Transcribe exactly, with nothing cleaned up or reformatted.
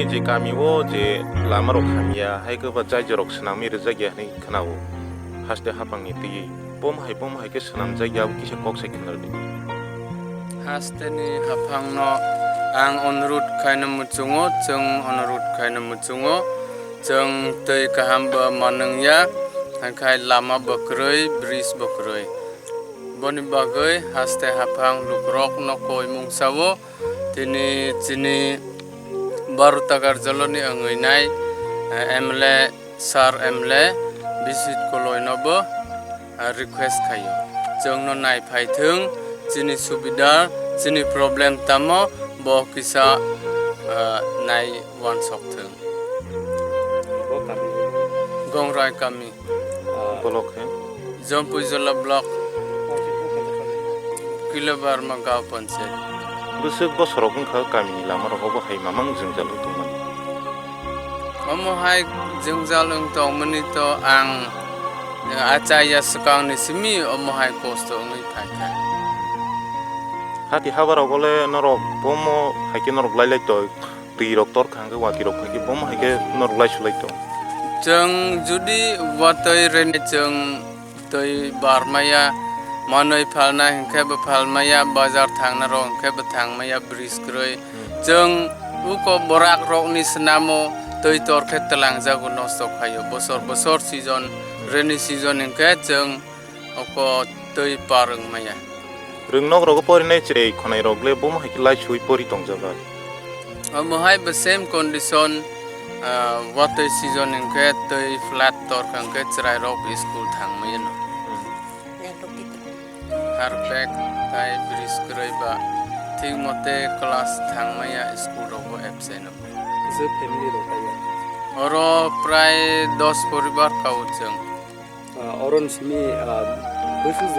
Je kami o je lama rok hamya, hai khe ba jai jorok swnamwi rijak ya hinwi khwnao. Haste haphang ni twi bomo hai, bomo hai khe swnamjak ya, abo kisa kok sai khna rwdi. Haste ni haphang no ang onurut khaino muchungo, chwng onurut khaino muchungo, chwng twi kaham bo manwng ya, haikhai lama bo kwrwi, bridge bo kwrwi. Boni bagwi haste haphang lukurok no koi mungsa o. Tini chini Bharat Tagar Joloni wngwi nai, eh, M L A, Sir M L A Bisit Koloi no bo, eh, request khaio. Chwng no nai phai thwng, chini subida, chini problem tamo, bo kisa, eh, nai wansok thwng. Bo kami? Gongrai kami. Ah. Block he? Jampui Jola block. Kilobarma gaon panchayat. Bwswk bosorok wngkha kamini lama rogo bo hai mamang jwngjal wng tongmani. Omo hai jwngjal wng tongmani to ang, eh, achai ya swkangni simi omo hai kosto wngwi phaikha. Hati habarogo le norok bomo hai khe norok lai lai to. Twi rok tor kha hwnkhe, watwi rok phai khe bomo hai khe norok lai sulai tong. Chwng judi watwi reni chwng twi barmaya, manwi phalna hinkhe bo phalmaya, bazar thangna rok hinkhe bo thangmaya, bridge kwrwi. Hmm. Chwng uko borak rokni snamo twi tor khe twlangjago, nosto khaio. Bosor bosor season, rainy season hinkhe chwng oko twi par wngmaya. Rwngnok rogo porinai chwrai khonai rok le bomo hai khe lai sui pori tongjago. Omo hai bo same condition, ah, watwi season hinkhe twi flood torkha hinkhe chwrai rok school thangmaya no. Hmm. Harpek tai bridge kwrwi ba thik mote class thangmaya, school rogo absent. Kisa family rok kaya? Oro prai dos poribar kao chwng. Ah, oro ni simi, ah, buisu